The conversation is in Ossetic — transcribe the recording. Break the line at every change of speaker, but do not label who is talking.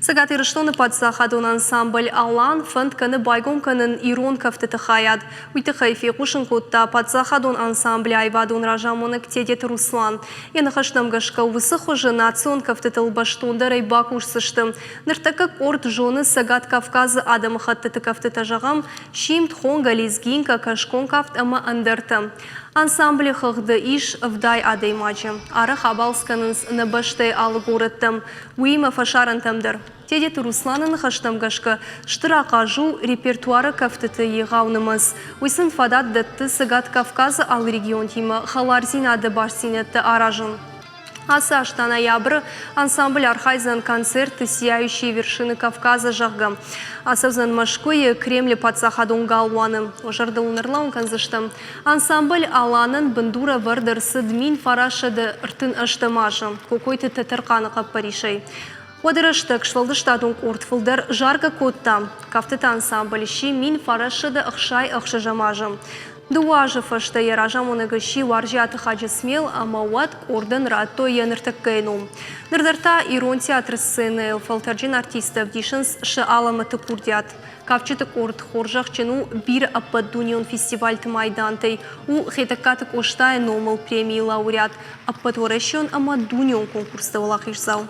Цӕгат Ирыстоны паддзахадон ансамбль «Алан» фӕнд кӕны байгом кӕнын ирон кӕфтыты хайад. Уый тыххӕй фехъусын кодта паддзахадон ансамблы аивадон разамонӕг Тедеты Руслан. Йӕ ныхӕстӕм гӕсгӕ, уыцы хуызы национ кӕфтытыл бӕстондӕрӕй бакусдзысты. Ныртӕккӕ къорд зоны Цӕгат Кавказы адӕмыхӕттыты кӕфтытӕ, зӕгъӕм, симд, хонгӕ, лезгинкӕ, кӕсгон кафт ӕмӕ ӕндӕртӕ. Ансамблы хыгъды ис 70 адӕймаджы. Арӕх абалц кӕнынц нӕ бӕстӕйы алы горӕттӕм. Уыимӕ фӕсарӕнтӕм дӕр. Тедеты Русланы ныхӕстӕм гӕсгӕ, стыр ахъаз у репертуары кӕфтыты егъау нымӕц. Уый сын фадат дӕтты Цӕгат Кавказы алы регионтимӕ хӕлардзинады бастдзинӕдтӕ аразын. Ацы аз та ноябры ансамбль архайдзӕн концерты «Сияющие вершины Кавказа», зӕгъгӕ. Ацӕудзӕн Мӕскуыйы Кремлы паддзахадон галуаны. Уӕ зӕрдыл ын ӕрлӕууын кӕндзыстӕм. Ансамбль «Аланӕн» бындур ӕвӕрд ӕрцыд 1938 азы Кокойты Тӕтӕрхъаны хъӕппӕрисӕй. Уӕды рӕстӕг сфӕлдыстадон къорд фылдӕр заргӕ кодта. Кӕфтыты ансамбль сси 1966 азы. Дыууӕ азы фӕстӕ йӕ разамонӕг сси Уарзиаты Хаджысмел ӕмӕ уӕд къордӕн радтой йӕ ныртӕккӕйы ном. Ныр дӕр та ирон театры сценӕйыл фӕлтӕрджын артисттӕ ӕвдисынц сӕ алӕмӕты курдиат. Кафджыты къорд хорзӕхджын у бирӕ ӕппӕтдунеон фестивальты майдантӕй, у Хетӕгкаты Къостайы номыл премийы лауреат, ӕппӕтуӕрӕсеон ӕмӕ дунеон конкурсты уӕлахиздзау.